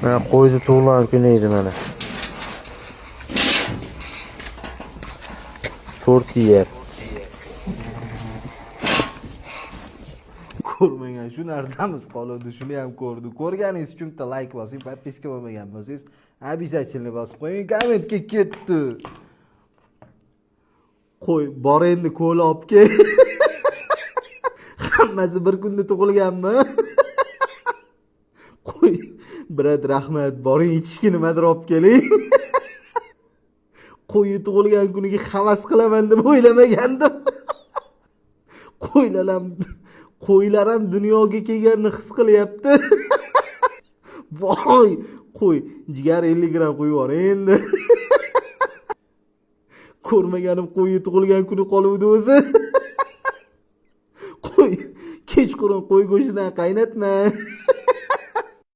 Mana qo'yni tug'ilgan kuni edi mana. To'rt yeyapti. Ko'rmagan shu narsamiz qoluvdi, shuni ham ko'rdi. Ko'rganingiz uchun bitta layk bosing, подписка bo'lmagan bo'lsangiz, обязательно bosib qo'ying. Kommentga ketdi. Qo'y, bor endi ko'la olib kel. Hammasi bir kunda tug'ilganmi? Qo'y, брат, rahmat, boring ichishga nimadir olib keling. Qo'yi tug'ilgan kuniga havas qilaman deb o'ylamagandim. Qo'ylar ham, qo'ylar ham dunyoga kelganini his qilyapti. Voy, qo'y, jigar 50 gramm qo'yib yuboring endi. Ko'rmaganim qo'yi tug'ilgan kuni qoluvdi o'zi. Qo'y, kechqurun qo'y go'shtidan qaynatma.